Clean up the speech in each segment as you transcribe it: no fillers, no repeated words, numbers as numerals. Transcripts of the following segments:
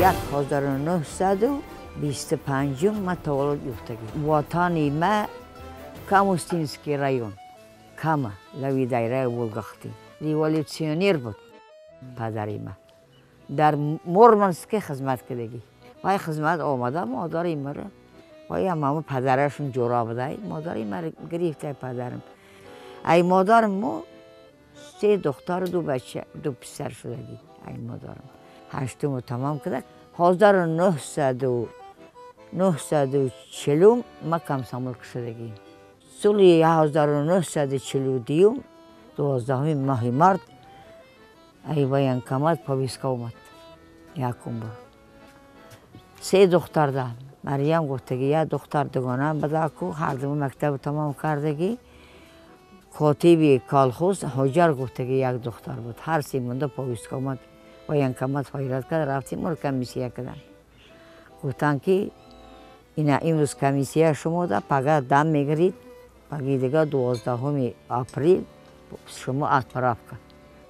1925 ма таваллуд ёфтагӣ. Ватани ма Камустинский район, Кама, лави дайраи Волгахтӣ. Революционер буд падари ма. Дар Мурманске хизмат кардагӣ. Вай хизмат омада модари маро, вай ҳам падарашон ҷура будай, модари маро гирифта падарам. Ай модарам мо се духтару ду бача, ду писар шудагӣ. Ай модарам ҳаштуму тамом карда. 1940 ма комсомолка шудагӣ. Соли 1942 12 моҳи март ай военкомат повестка омад. Якум бор. Се духтар да. Марьям гуфтагӣ, як духтар дугонаам бадаку, ҳардуму мактабу тамом кардагӣ. Котиби колхоз Ҳоҷар гуфтагӣ як духтар буд. Ҳар се монда повестка омад. Военкомат ҳайрат кард, рафтем, моро комиссия карданд. Гуфтанд ки ина имрӯз комиссия шумо да, пага дам мегирид, паги дига 12 апрел шумо отправка.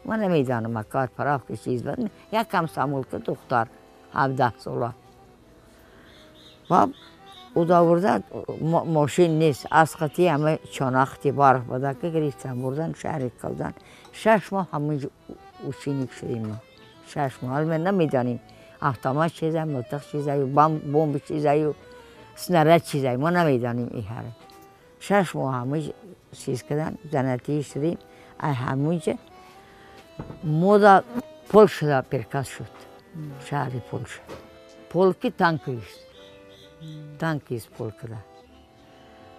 Ман намедонам ака отправка чиз буд. Як комсомолка духтар 17 сола. Ва ӯ мошин нест, аз қати ҳама чонахти барф буда ки гирифтан бурдан шаҳри Калдан. 6 моҳ ҳамонҷо ученик шудем мо. 6 моҳ. Ҳол ман намедонем автомат чиза, милтиқ чизаю, бомб чизаю, снаряд чизаю, мо намедонем ин ҳара. 6 моҳ ҳамонҷо чиз кардан, занатӣ шудем. Ай ҳамонҷо мода Полша приказ шуд, шаҳри Полша. Полки танкист, танкист полкада.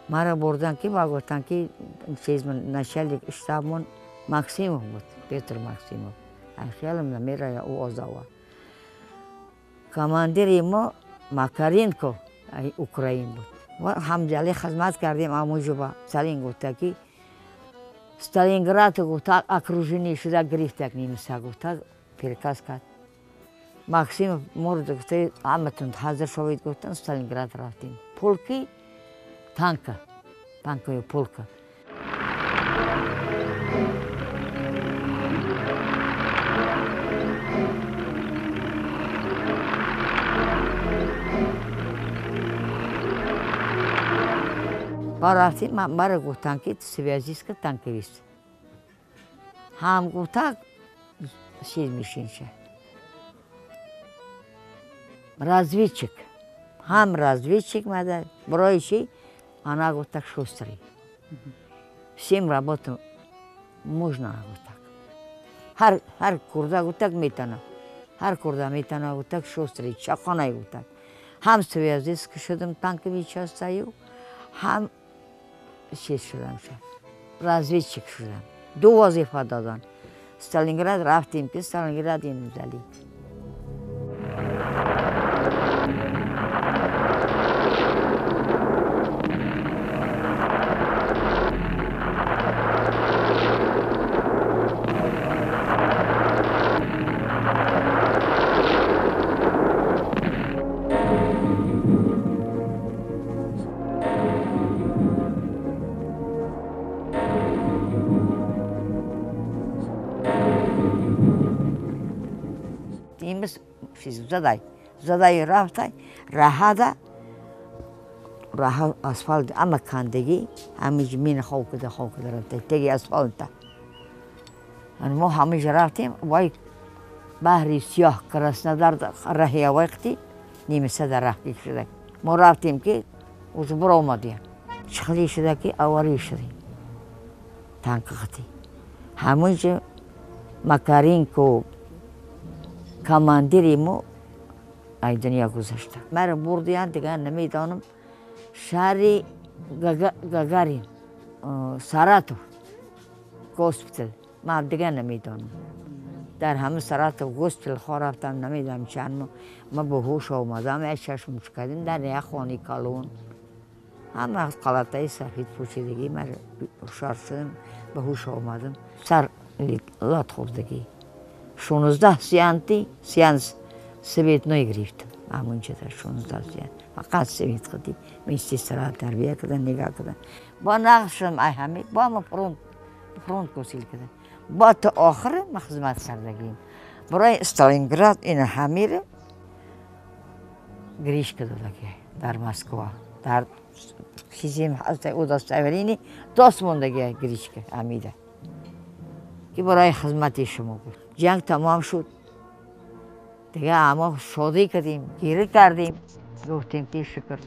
Маро бурдан ки ба гуфтан ки чиз начальник штабмон Максимов буд, Петр Максимов. Ай хаёлам намерая ӯ озова. Командири мо Макаренко ай Украин буд. Мо ҳамҷалӣ хизмат кардем ҳамонҷо. Сталин гуфта ки Сталинград гуфта окружение шуда гирифтак немса гуфта приказ кард. Максимов моро гуфта ҳаматон ҳозир шавед гуфтан, Сталинград рафтем. Полки танка, танковая полка. Рафтем, маро гуфтанд ки связистка танковист. Ҳам гуфта чиз мешинша. Разведчик. Ҳам разведчик мада, барои чи? Ана гуфта шустрый. Всем работам можно гуфта. Ҳар курда гуфта метана. Ҳар курда метана гуфта шустрый, чақонай гуфта. Ҳам связист шудам танковый частаю, ҳам чиз шудам, разведчик шудам. Ду вазифа доданд. Сталинград рафтем ки Сталинград инзали. Задай, задай рафтай, раҳада, раҳа асфалт, ама кандагӣ, ҳамиҷ мин хов када рафтай, теги асфалта. Мо ҳамиҷ рафтем, вай баҳри сиёҳ Краснодар раҳи авайқти, нимса дар раҳ шуда. Мо рафтем ки уж буромадем. Чиқли шуда ки аварӣ шудем. Танкақти. Ҳамиҷ Макаренко командири мо ай дунё гузашта. Маро бурдиянд, дигар намедонам, шаҳри Гагарин, Саратов госпитал. Ман дигар намедонам. Дар ҳама Саратов госпитал хо рафтам, намедонам чанд моҳ. Ман ба ҳуш омадам, як чашм кардем дар як хонаи калон. Ҳама қалатаи сафед пӯшидагӣ, ман ҳушёр шудам, ба ҳуш омадам. Сар лат хӯрдагӣ. 16 сеанти сеанс светной гирифтам. Ҳамонҷо дар 16 сеанс. Фақат свет қадӣ. Медсестра тарбия кардан, нигоҳ кардан. Бо нақш шудам ай ҳаме, бо ма фронт гусил кардан. Бо то охир ма хизмат кардагим. Барои Сталинград ин ҳамеро Гришка додаги дар Москва. Дар чизим ҳаст удостоверение даст мондаги Гришка Амида. Ки барои хизмати шумо буд. Ҷанг тамом шуд. Дига ама шодӣ кардем, гирӣ кардем. Гуфтем ки шукр.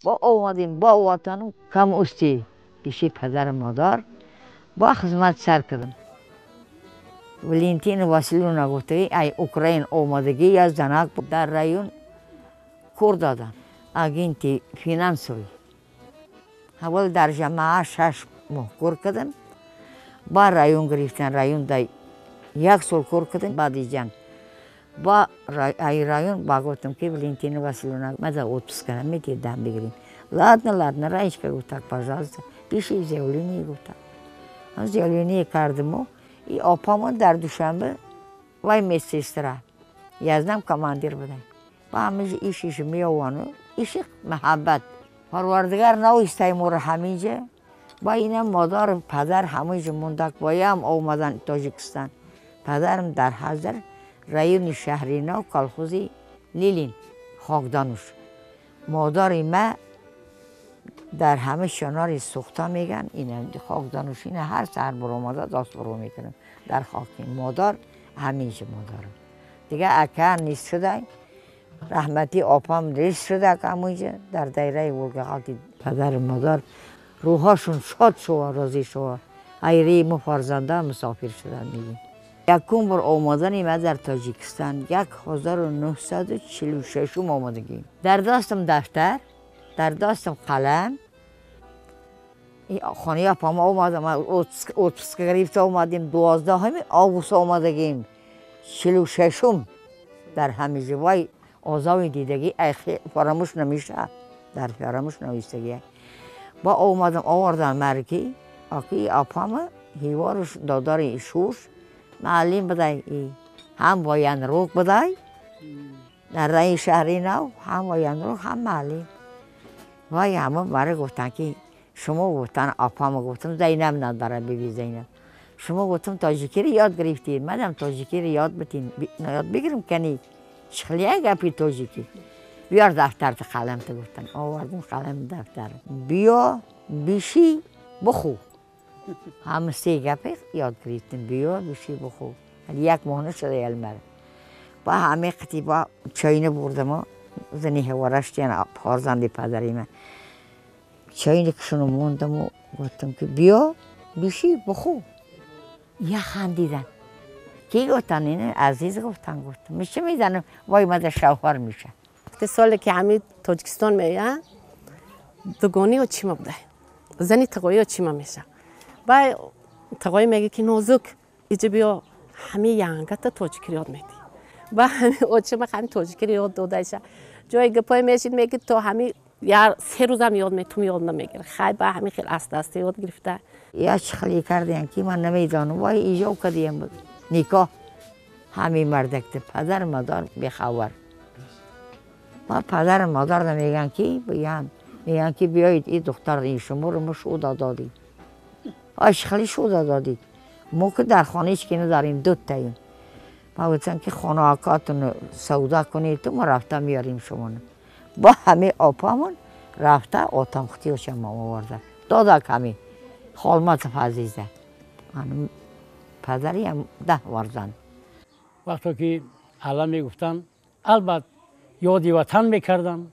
Бо омадем бо ватану кам усти пеши падару модар бо хизмат сар кардем. Валентина Васильевна гуфтаги ай Украин омадагӣ я занак дар район кор доданд. Агенти финансовый. Аввал дар ҷамоа 6 моҳ кор кардам. Ба район гирифтан, район дар 1 сол кор кардам баъди ҷанг. Ба ай район ба гуфтам ки Валентина Васильевна мада отпуск кардам, мети дам бигирем. Ладно, ладно, Раечка гуфт, так, пожалуйста, пиши заявление, гуфт. Заявление кардему и опамон дар Душанбе вай медсестра. Язнам командир будам. Ба ҳамиҷа ишиш меовану, иши муҳаббат. Парвардигар навистай моро ҳаминҷа. Ба инам модару падар ҳаминҷа мондак, боям омадан Тоҷикистон. Падарам дар Ҳазар, райони шаҳри Нав, колхози Лилин, Хокдануш. Модари ма дар ҳама шонари сӯхта меган, ина Хокдануш, ина ҳар саҳар баромада даст баро мекунам дар хоки. Модар ҳаминҷа модарам. Дига ака нест шуда, раҳмати опам нест шуда ҳаминҷа дар дайраи Волгағалти. Падару модар рӯҳашон шод шува, розӣ шува. Айраи мо фарзанда мусофир шудан мегӯем. Якум бор омадани ман дар Тоҷикистон 1946 омадагӣ. Дар дастам дафтар, дар дастам қалам. Хонаи апам омадам, отпуск гирифта омадем, 12 август омадагим. 46 дар ҳамиҷа вай озови дидагӣ фаромӯш намеша, дар фаромӯш навистагӣ. Ба омадам, овардан марки, аки апама ҳиворуш додари шуш маълим будай, ҳам военрук будай дар раи шаҳри Нав, ҳам военрук, ҳам маълим. Вай ҳама мара гуфтанд ки шумо гуфтан апама гуфтам Зайнаб надора, биби Зайнаб. Шумо гуфтам тоҷикиро ёд гирифтед, манам тоҷикиро ёд битин, ёд бигирам кани чихлия гапи тоҷикӣ. Биёр дафтарта қаламта гуфтан. Овардам қалам дафтар. Биё, биши, бихӯ. Ҳама се гапе ёд гирифтем. Биё, биши, бихӯ. Як моҳ нашуда ялмара. Ба ҳамаи қити ба чойна бурдам, зани ҳавораштиян фарзанди падари ман. Чойна кишуну мондаму гуфтам ки биё, биши, бихӯ. Я хандидан. Ки гуфтан? Ина азиз гуфтан, гуфтам. Миша медонам, вой мада шавҳар меша. Соле ки ҳамин Тоҷикистон меояд, дугони очима будай. Зани тағои очима меша. Бай тағои мега ки нозук, иҷа биё ҳамин янгата тоҷикиро ёд медиҳ. Ба ҳамин очима ҳамин тоҷикиро ёд додайша. Ҷои гапое мешид, меги то ҳамин я 3 рӯзам ёд метум, ёд намегирад. Хай ба ҳамин хел аста-аста ёд гирифта. Я чӣ хеле кардем ки ман намедонам, вай иҷоб кардем никоҳ. Ҳамин мардакта падар модар бехабар. Ма падар модар меган ки меган ки биёед ин духтар ин шуморо мо шуда додем. Аш хеле шуда додед. Мо ки дар хона ҳеч ки надорем, дутаем. Ма гуфтам ки хонаакатон савдо кунед, мо рафта меорем шуморо. Бо ҳамин опамон рафта отам хутиёшам мо оварда. Додак ҳамин Холматов Азиза. Падариам 10 фарзанд. Вақте ки алла мегуфтанд, албат ёди ватан мекардам,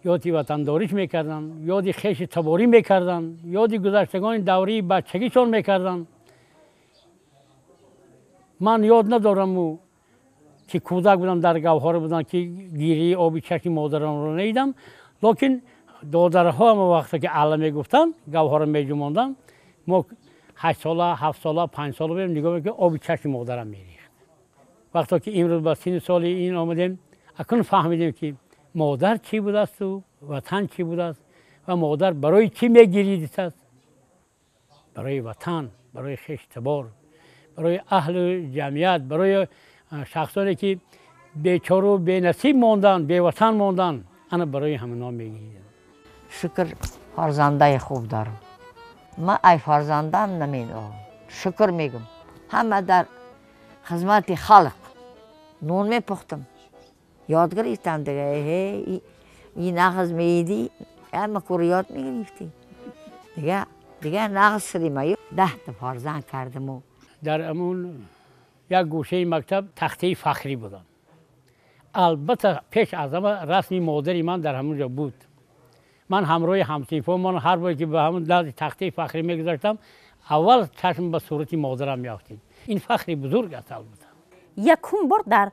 ёди ватандориш мекардам, ёди хеши таборӣ мекардам, ёди гузаштагони давраи бачагишон мекардам. Ман ёд надораму ки кӯдак будам, дар гавҳора будам, ки гирии оби чашми модарамро надидам, лекин додарҳо ҳама вақте ки алла мегуфтанд, гавҳора меҷумондам, мо 8 сола, 7 сола, 5 сола будем, нигоҳ мекардем, оби чашми модарам мерехт. Вақте ки имрӯз ба синни соли ин омадем, акнун фаҳмидем ки модар чӣ будасту ватан чӣ будааст ва модар барои чӣ мегиридааст. Барои ватан, барои хештабор, барои аҳлу ҷамъият, барои шахсоне ки бечору бенасиб мондан, беватан мондан, ана барои ҳамино мегиридам. Шукр, фарзандаи хуб дорам. Ман ай фарзандам намедонам. Шукр мегум. Ҳама дар хизмати халқ. Нон мепухтам. Ёд гирифтам дига. И нағз меидӣ, ҳама кор ёд мегирифтӣ. Дига нағз шудем. 10 та фарзанд кардаму. Дар амун як гӯшаи мактаб тахтаи фахрӣ будам. Албатта, пеш аз ҳама расми модари ман дар ҳамон ҷо буд. Ман ҳамроҳи ҳамсинфомон ҳар боре ки ба ҳамон назди тахтаи фахрӣ мегузаштам, аввал чашм ба сурати модарам меафтид. Ин фахри бузург аст, албатта. Якум бор дар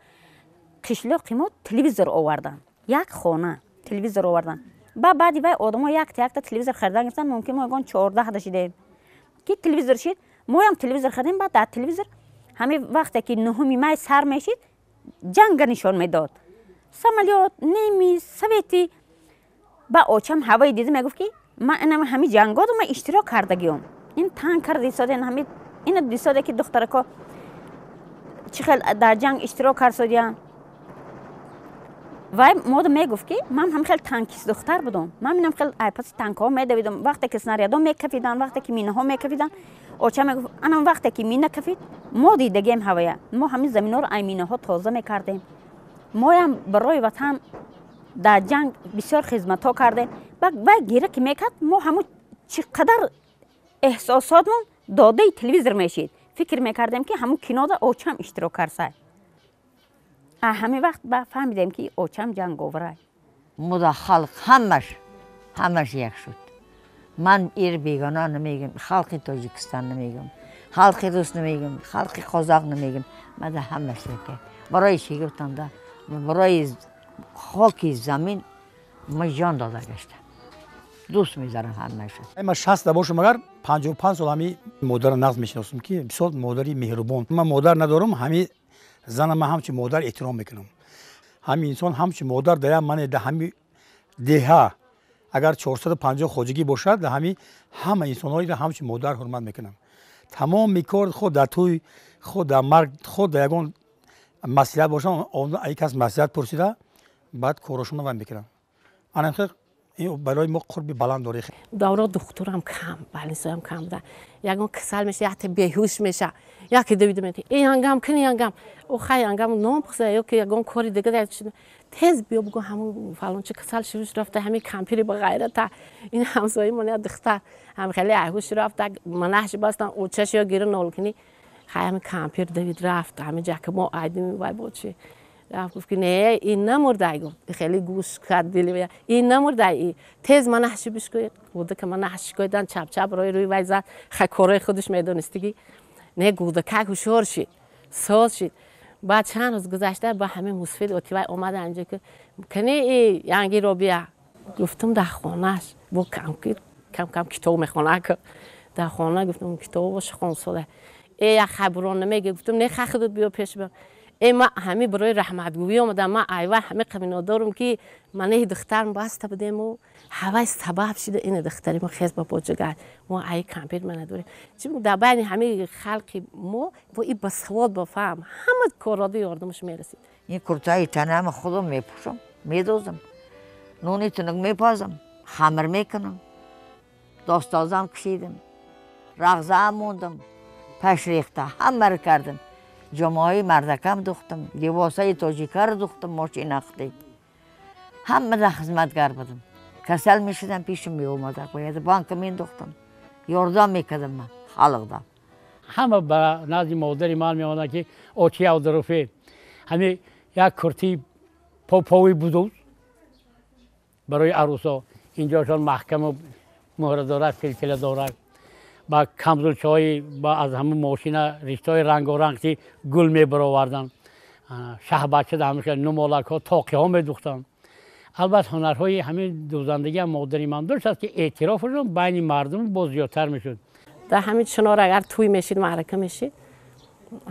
қишлоқи мо телевизор овардан, як хона телевизор овардан. Ба баъди вай одамо якта якта телевизор харидан гирифтан. Мумкин мо ягон 14 шидем, ки телевизор шид, моям телевизор харидем. Баъд дар телевизор ҳамин вақте ки 9-ми май сар мешид, ҷанга нишон медод, самолёт, немис, советӣ. Ба очам ҳавои дида мегуфт, ки ман инам ҳами ҷангоду ман иштирок кардагиём, ин танкар дисоден, ҳами ина дисоде, ки духтарако чӣ хел дар ҷанг иштирок карсодиян. Вай мода мегуфт, ки ман ҳам хел танкист духтар будам, ман инам хел айпаси танкҳо медавидам, вақте ки снарядҳо мекафидан, вақте ки минаҳо мекафидан. Оча мегуфт, анам вақте ки мина кафид, мо дидагем ҳавая, мо ҳамин заминҳоро ай минаҳо тоза мекардем, моям барои ватан дар ҷанг бисёр хизматҳо кардем. Вай гира ки мекард, мо ҳамун чӣ қадар эҳсосотмон додаи телевизор мешид, фикр мекардем, ки ҳамун кинода очам иштирок карсай. Ҳамин вақт ба фаҳмидем, ки очам ҷанговарай. Муда халқ ҳамаш як шуд. Ман ир бегона намегум, халқи Тоҷикистон намегум, халқи рус намегум, халқи қозоқ намегум, мада ҳамаш яке. Барои чӣ гуфтам да, барои хоки замин ма ҷон дода гаштам, дӯст медорам ҳамаша. Ман 60 бошам, агар 55 сол ҳами модарро нағз мешиносам, ки бисёр модари меҳрубон. Ман модар надорам, ҳами занам ман ҳамчун модар эҳтиром мекунам. Ҳами инсон ҳамчун модар дая мане. Да ҳами деҳа агар 450 хоҷагӣ бошад, да ҳами ҳама инсонҳоро ҳамчун модар ҳурмат мекунам. Тамоми кор, худ дар тӯй, худ дар марг, худ дар ягон маслиҳат бошам, кас маслиҳат пурсида, баъд корашонро вай мекунам. Ана барои мо қурби баланд дорӣ. Давра духтурам кам, балисоям кам буда. Ягон касал меша, якта беҳуш меша, яке давида мети, э янгам кини, янгам о хай, янгам ном пухса ё ки ягон кори дига, тез биё бугӯ, ҳамун фалончи касал шуруш рафта, ҳамин кампири ба ғайрата. Ин ҳамсои мон я духтар ҳам хеле айҳуш рафта, манахш бастан, очаш ё гиру нол кини, хай ҳамин кампир давид рафт, ҳамин ҷака мо айдими вай бо чи рафт, гуфт, ки не, ин намурдай, гуфт, хеле гӯш кард дили, ин намурдай, тез манахши бишкӯ, гудака манахши шикоидан, чап-чап рои рӯи вай зад, хай корои худаш медонистиги, не, гудакак ҳушёр шид, соз шид. Баъд чанд рӯз гузашта ба ҳамин мусфид отивай омада инҷо, ки кани и янги робия, гуфтам, дар хонаш бо кам кам китоб мехона, дар хона, гуфтам, китобаш хонсода, э як хаброн намеги, гуфтам, не, худат биё пеш биё. Э ма ҳами барои раҳматгӯӣ омадам, ма айва ҳами қабино ки манеҳи духтарам баста будему, ҳавай сабаб шида ина духтари мо хез ба боҷагар, мо ай кампир ма надорем. Чи дар байни ҳами халқи мо бо и басавод, ба фаҳм, ҳама корода ёрдамаш мерасид. Ин куртаи танама худам мепӯшам, медозам, нони тунук мепазам, хамир мекунам, достозам кашидам, рағзаам мондам, паш рехта ҳамаро кардам, ҷомаҳои мардакам духтам, либосаи тоҷикаро духтам, мошинахти ҳамада хизматгар будам. Касал мешудам, пешам меомада, бояд банка мендухтам, ёрдам мекардам ман халқда. Ҳама ба назди модари ман меомаданд, ки очи Абдуруфе ҳами як куртии попови будуз барои арӯсо, инҷошон маҳкаму муҳра дорад, филфила дорад, ба камзулчаҳои ба аз ҳамун мошина риштаҳои рангоранг, ки гул мебароварданд, шаҳбача ҳамеша нумолакҳо, тоқиҳо медухтанд. Албатта, ҳунарҳои ҳамин дӯзандагӣ ҳам модари ман дошт аст, ки эътирофашон байни мардум боз зиёдтар мешуд. Дар ҳамин чинор агар тӯй мешид, маърака мешид,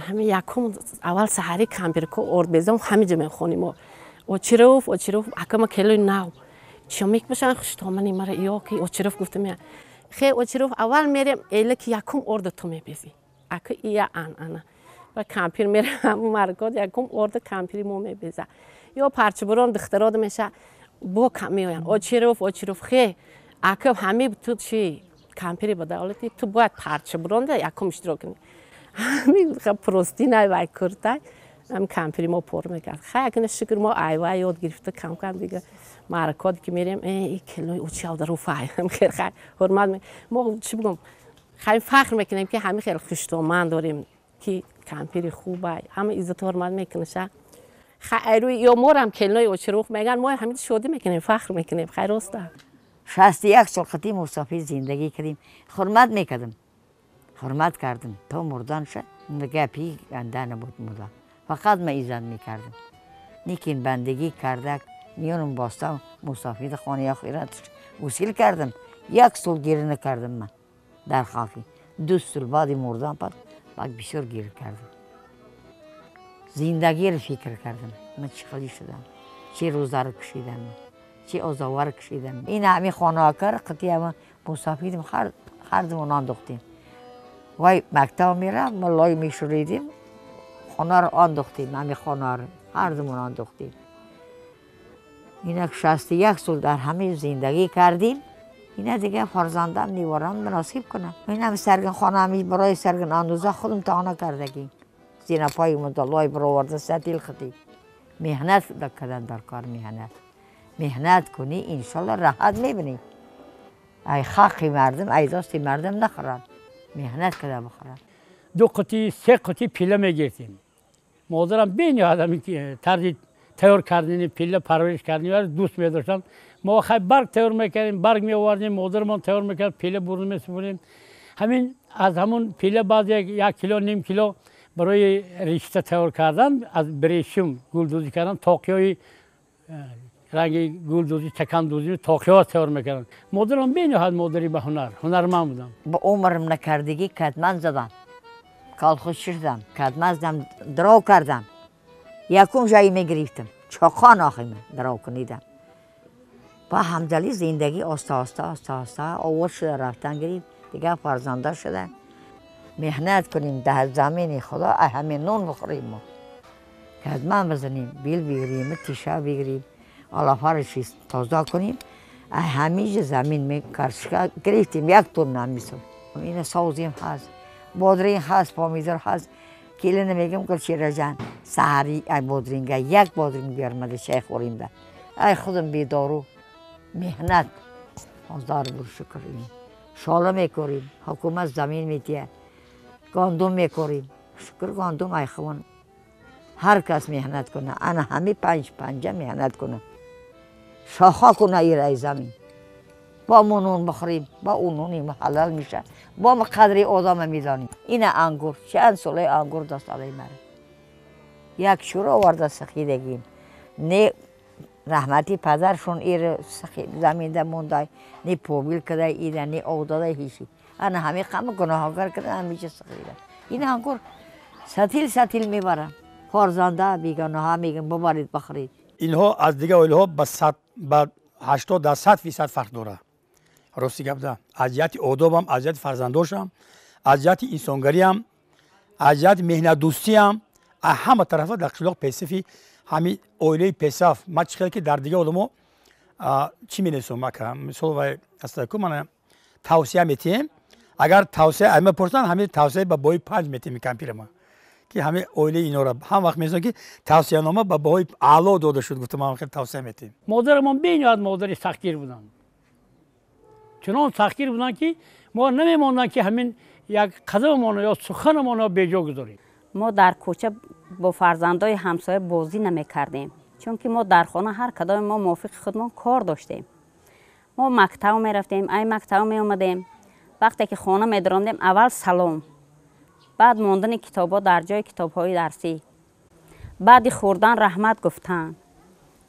ҳамин якум аввал саҳари кампирко орд безам, ҳамиҷа мехоним. Очиров, очиров, акама келои нав чиё мекбошан, хуштомани мара ё ки очиров гуфта мея, хе очиров, аввал мерем эле, ки якум орда ту мебезӣ, ака ия анъана. Ва кампир мерам маркот якум орда кампири мо мебеза. Ё парчабурон духтарод меша бо кам меоянд. Очиров, очиров хе акаб ҳами ту чи кампири ба давлати ту бояд парчабуронда якум иштирок кунӣ. Ҳами простинай вай куртай ҳам кампири мо пор мекард. Хай акна шукр мо айва ёд гирифта кам кам дига маракот ки мерем э килои очиавдаруфай хел хай ҳурмат мо чӣ бигӯм хай фахр мекунем ки ҳами хел хуштоман дорем ки кампири хубай ҳама иззату ҳурмат мекунаша. Хай рӯи ё морам келнои очирух меган мо ҳамин шодӣ мекунем фахр мекунем хай роста. 61 сол қати мусофир зиндагӣ кардем, ҳурмат мекардам, ҳурмат кардам то мурданша гапи ганда набуд муда. Фақат ман иззат мекардам. Лекин бандагӣ кардак миёнам боста мусофир хонаи охират гусил кардам. Як сол гир накардам ман дар хафи. 2 сол баъди мурдан пас баъд бисёр гир кардам. Зиндагиро фикр кардам. Ман чӣ хелӣ шудам, чӣ рӯзаро кашидам, чӣ озовар кашидам. Ин ҳами хонаакар қити ҳама мусофирим ҳар ду андохтем. Вай мактаб мерафт, мо лой мешӯридем, хонаро андохтем, ҳами хонаро ҳар думон андохтем. Инак 61 сол дар ҳамин зиндагӣ кардем. Ина дига фарзандам неворам муносиб кунам. Инам саргин хона ҳами барои саргин андоза худам таона кардагим. Зинапои мудаллой бароварда сатил хати. Меҳнат кардан дар кор меҳнат. Меҳнат кунӣ иншалло раҳат мебинӣ. Ай хақи мардум, ай дасти мардум нахӯранд. Меҳнат карда бихӯранд. 2 қути, 3 қути пилла мегирифтем. Модарам бениҳоят ҳамин тарзи тайёр кардани пилла, парвариш кардани дӯст медоштанд. Мо хай барг тайёр мекардем, барг меовардем, модарамон тайёр мекард, пилла бурда месупурдем. Ҳамин аз ҳамун пилла баъзе 1 кило, ним кило барои ришта тайёр кардан, аз брешум гулдӯзӣ кардан, тоқиҳои ранги гулдӯзӣ, чакандӯзӣ, тоқиҳо тайёр мекарданд. Модарам бениҳоят модари ба ҳунар, ҳунарманд будам. Ба умрам накардагӣ катман задам, колхоз шудам, катман задам, дров кардам. Якум ҷой мегирифтам, чоқон охима дров кунидам. Ба ҳамдали зиндагӣ оста оста оста оста овоз шуда рафтан гирифт, дигар фарзанда шуда. Меҳнат кунем дар замини Худо, ҳамин нон бихӯрем мо. Катман бизанем, бил бигирем, тиша бигирем, алафаро чиз тоза кунем. Ҳамиҷа замин картошка гирифтем 1 тонна ҳамисол. Ина савзим ҳаст, бодринг ҳаст, помидор ҳаст. Келина мегам Гулшираҷан, саҳари ай бодринга 1 бодринг биёрмада чай хӯримда. Ай худам бедору меҳнат ҳазор бор шукр. Шола мекорим, ҳукумат замин медиҳад, гандум мекорим. Шукр гандум ай хавон. Ҳар кас меҳнат куна, ана ҳами 5 панҷа меҳнат куна. Шоха куна ир ай замин. Бо мо нон бихӯрем, бо ӯ нони мо ҳалол мешавад. Бо мо қадри одама медонем. Ина ангур, чанд солаи ангур даст алай мара. Як шур оварда сахидагим. Не раҳмати падаршон ир заминда мондай, не побил кадай ира, не об дадай ҳечи. Ана ҳами қама гуноҳгар када ҳамиҷа сахида. Ин ангур сатил сатил мебарам. Фарзанда бегуноҳа мегӯям бибаред бихӯред. Инҳо аз дигар оилаҳо ба 80% фарқ дорад. Рости гап да, аз ҷиҳати одобам, аз ҷиҳати фарзандошам, аз ҷиҳати инсонгариам, аз ҷиҳати меҳнатдӯстиам, аз ҳама тарафа дар қишлоқ пешсафи ҳамин оилаи пешсаф. Ман чӣ хел ки дар дигар одамо чӣ менависам, ака мисол вай астаку мана тавсия метиҳем. Агар тавсия аз ма пурсанд, ҳамин тавсия ба баҳои 5 метиҳем кампирама, ки ҳамин оилаи инора ҳам вақт менависам ки тавсиянома ба баҳои аъло дода шуд, гуфтам ман хел тавсия метиҳем. Модарамон бениҳоят модари сахтгир буданд. Чунон сахтгир буданд ки мо намемонданд ки ҳамин як қадамамонро ё суханамонро беҷо гузорем. Мо дар кӯча бо фарзандои ҳамсоя бозӣ намекардем, чунки мо дар хона ҳар кадоми мо мувофиқи худмон кор доштем. Мо мактаб мерафтем, ай мактаб меомадем. Вақте ки хона медарондем, аввал салом, баъд мондани китобҳо дар ҷои китобҳои дарсӣ, баъди хӯрдан раҳмат гуфтан.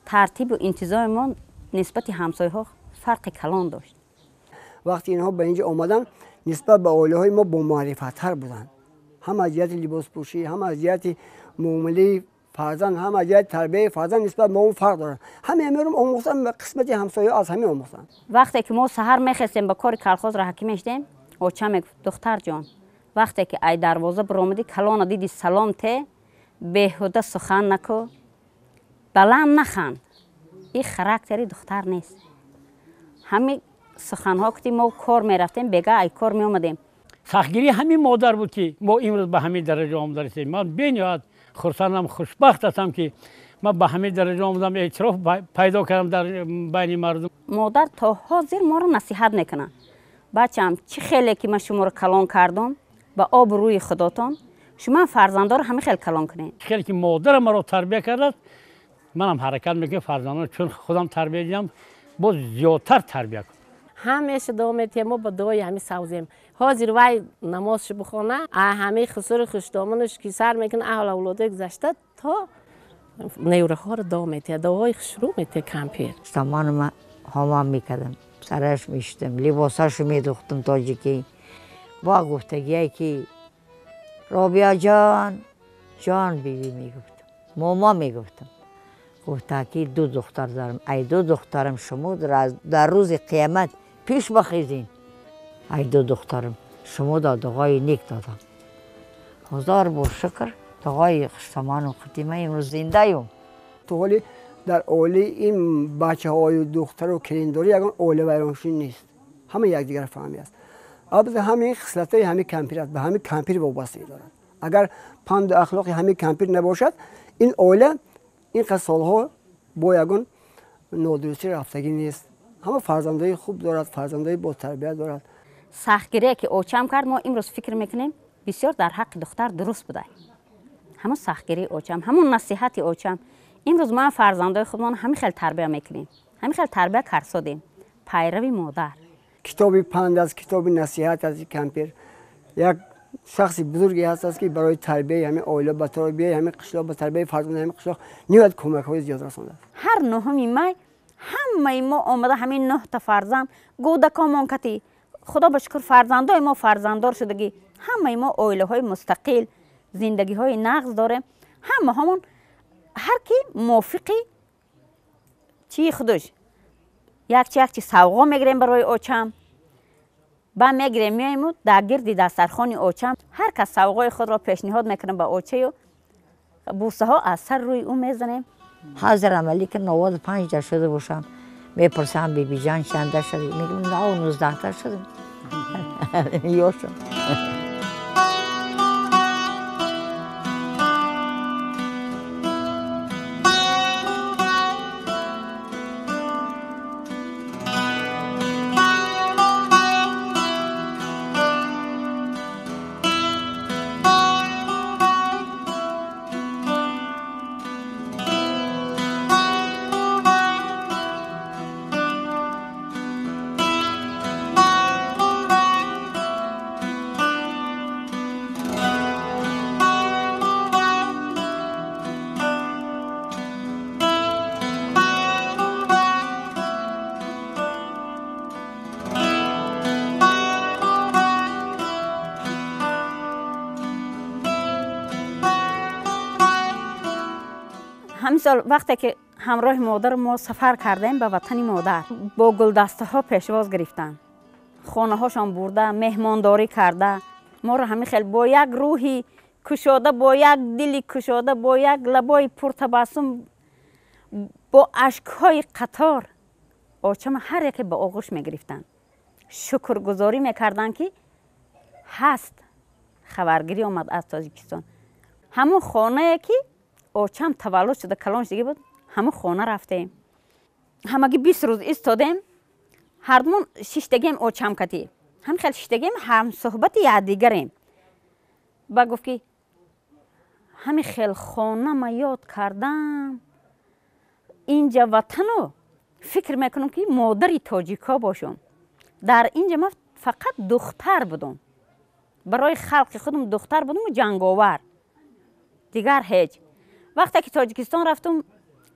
Тартибу интизоми мо нисбати ҳамсояҳо фарқи калон дошт. Вақти инҳо ба инҷо омадан, нисбат ба оилаҳои мо бомаърифаттар буданд. Ҳам аз ҷиҳати либоспӯшӣ, ҳам аз ҷиҳати муомилаи фарзанд, ҳам аз ҷиҳати тарбияи фарзанд нисбат ба мо фарқ доранд. Ҳамаи ҳаминро омӯхтан ва қисмати ҳамсояҳо аз ҳамин омӯхтанд. Вақте ки мо саҳар мехестем ба кори колхоз раҳакӣ мешудем, оча мегуфт: духтарҷон, Вақте ки ай дарвоза биромадӣ, калона диди, салом те, беҳуда сухан наку, баланд наханд. Ин характери духтар нест. Ҳамин суханҳо ки мо кор мерафтем, бега ай кор меомадем. Сахтгирии ҳамин модар буд, ки мо имрӯз ба ҳамин дараҷа омада расидем. Ман бениҳоят хурсандам, хушбахт ҳастам, ки ман ба ҳамин дараҷа омадам, эътироф пайдо кардам дар байни мардум. Модар то ҳозир моро насиҳат мекунад. Бачаам, чӣ хеле ки ман шуморо калон кардам, ба обу рӯи худотон, шумо фарзандоро ҳамин хел калон кунед. Хеле ки модарам маро тарбия кардааст, манам ҳаракат мекунам фарзандонро, чун худам тарбия дидам, боз зиёдтар тарбия кунам. Ҳамеша дуо метиҳем, мо ба дуои ҳами савзем. Ҳозир вай намозш бихона, ҳамаи хусури хушдоманаш ки сар мекунад, аҳл авлодои гузашта то невраҳоро дуо метиҳад, дуоҳои хушрӯ метиҳад кампир. Самонама ҳомам мекардам, сараш мешудам, либосашо медухтам тоҷикӣ. Бо гуфтагие ки Робиаҷон, ҷон биби мегуфтам, момо мегуфтам. Гуфта ки ду духтар дорам, ай ду духтарам шумо дар рӯзи қиямат пеш бахезин. Ай ду духтарам шумо да дуои нек додам. Ҳазор бор шукр, дуои хуштамону қадима имрӯз зиндаем. То ҳоли дар оилаи ин бачаҳою духтару келиндорӣ ягон оила вайроншунӣ нест. Ҳама якдигар фаҳмӣ аст. Албатта ҳамин хислатҳои ҳамин кампир аст, ба ҳамин кампир вобастагӣ дорад. Агар панду ахлоқи ҳамин кампир набошад, ин оила ин қадр солҳо бо ягон нодурустӣ рафтагӣ нест. Ҳама фарзандои хуб дорад, фарзандои ботарбият дорад. Сахтгирие ки очам кард, мо имрӯз фикр мекунем, бисёр дар ҳаққи духтар дуруст буда. Ҳамон сахтгирии очам, ҳамон насиҳати очам. Имрӯз мо фарзандои худмон ҳамин хел тарбия мекунем, ҳамин хел тарбия карсодем. Пайрави модар. Китоби панд аст, китоби насиҳат аст. Кампир як шахси бузурге ҳаст, ки барои тарбияи ҳамин оила, ба тарбияи ҳамин қишлоқ, ба тарбияи фарзанди ҳамин қишлоқ ниҳоят кӯмакҳои зиёд расондааст. Ҳар 9 май ҳамаи мо омада, ҳамин 9 та фарзанд гӯдакомон кати, худо ба шукр фарзандои мо фарзанддор шудагӣ, ҳамаи мо оилаҳои мустақил, зиндагиҳои нағз дорем. Ҳамаҳомон ҳар ки мувофиқи чии худаш якчи якчи савғо мегирем барои очам, ба мегирем меоему дар гирди дастархони очам ҳар кас савғои худро пешниҳод мекунем ба очаю, бусаҳо аз сар рӯи ӯ мезанем. Ҳазир амалӣ ки 95 та шуда бошам, мепурсам бибиҷан чанда шуд, мегӯям 19 та шудам. Ёшам. Ҳамин сол вақте ки ҳамроҳи модари мо сафар кардем ба ватани модар, бо гулдастаҳо пешвоз гирифтанд, хонаҳошон бурда, меҳмондорӣ карда, моро ҳамин хел бо як рӯҳи кушода, бо як дили кушода, бо як лабои пуртабассум, бо ашкҳои қатор очама ҳар яке ба оғӯш мегирифтанд, шукргузорӣ мекарданд, ки ҳаст хабаргирӣ омад аз Тоҷикистон. Ҳамон хонае ки очам таваллуд шуда, калон шудагӣ буд, ҳамон хона рафтем. Ҳамагӣ 20 рӯз истодем, ҳардумон шиштагием очам катӣ, ҳамин хел шиштагием, ҳамсуҳбати якдигарем. Ба гуфт ки ҳамин хел хона ма ёд кардам, инҷа ватану фикр мекунам ки модари тоҷикҳо бошам. Дар инҷа ман фақат духтар будам, барои халқи худам духтар будаму ҷанговар, дигар ҳеҷ. Вақте ки Тоҷикистон рафтам,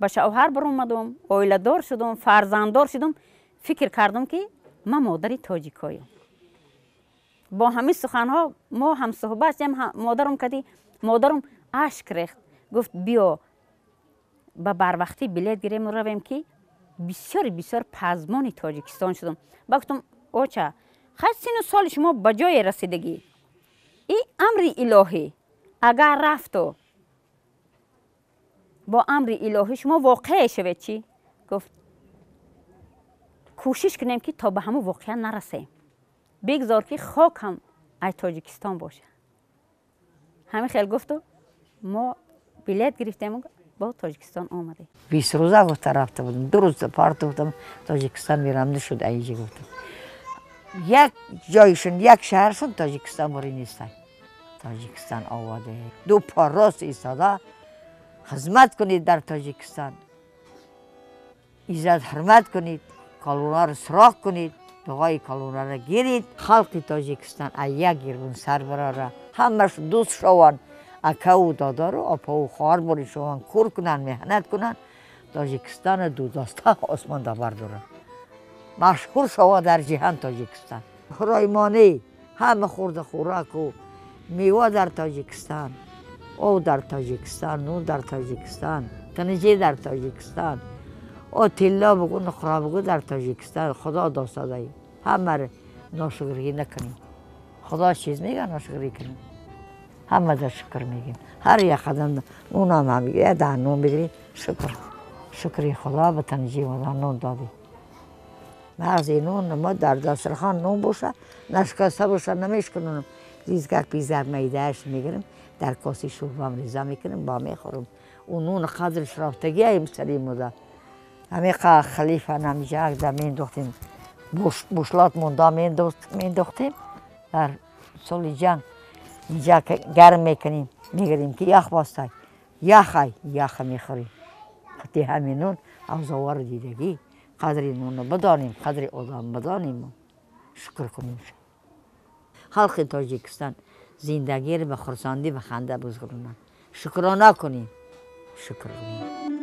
ба шавҳар баромадам, оиладор шудам, фарзанддор шудам, фикр кардам ки ман модари тоҷикҳоям. Бо ҳамин суханҳо мо ҳамсуҳбат шудем. Модарам кади, модарам ашк рехт, гуфт биё ба барвақтӣ билет гирем равем, ки бисёр бисёр пазмони Тоҷикистон шудам. Ба гуфтам оча, хай сину соли шумо ба ҷое расидагӣ, Ин амри илоҳӣ агар рафту бо амри илоҳӣ шумо воқеъ шавед чӣ? Гуфт кӯшиш кунем ки то ба ҳамун воқеа нарасем, бигзор ки хок ҳам ай Тоҷикистон боша. Ҳамин хел гуфту мо билет гирифтем, бо Тоҷикистон омадем. 20 рӯза гуфта рафта будам, 2 рӯз парто гуфтам, Тоҷикистон мерам, нашуд. Аиҷа гуфтам, як ҷойшон, як шаҳршон Тоҷикистон бори нестай. Тоҷикистон оводе, ду по рост истода хизмат кунед, дар Тоҷикистон иззат ҳурмат кунед, калонаро суроғ кунед, дуои калонаро гиред. Халқи Тоҷикистон аз як гирбун сар барора, ҳамаш дӯст шаванд, акаву додару опаву хоҳар бори шаванд, кур кунанд, меҳнат кунанд, Тоҷикистоно дудоста осмон да бардоранд, машҳур шавад дар ҷиҳан Тоҷикистон. Хӯроймонӣ, ҳама хурда хӯраку мева дар Тоҷикистон, об дар Тоҷикистон, нун дар Тоҷикистон, тинҷӣ дар Тоҷикистон, о тилло бугу, нуқра бугу, дар Тоҷикистон Худо достадаи. Ҳамаро ношукрӣ накунем. Худо чиз мега, ношукрӣ кунем? Ҳама да шукр мегем. Ҳар як қадам нунам ҳам я даҳ нун бигирӣ, шукр, шукри Худо ба тинҷӣ Худо нун додӣ. Мағзи нун мо дар дастархон нун боша, нашкаста боша, намешкунам. Ризгак пизак майдааш мегирам, дар коси шӯрбам реза мекунам, ба мехӯрам. Ӯ нун қадрш рафтагӣ аим сари муда. Ҳамин халифа намҷак да мендохтем, бушлот монда мендохтем. Дар соли ҷанг инҷа гарм мекунем, мегирем ки ях бастай, яхай яха мехӯрем. Қати ҳамин нун авзовару дидагӣ. Қадри нунро бидонем, қадри одам бидонем, шукр кунем. Халқи Тоҷикистон зиндагиро ба хурсандӣ, ба ханда бузгурунанд. Шукрона кунем, шукр кунем.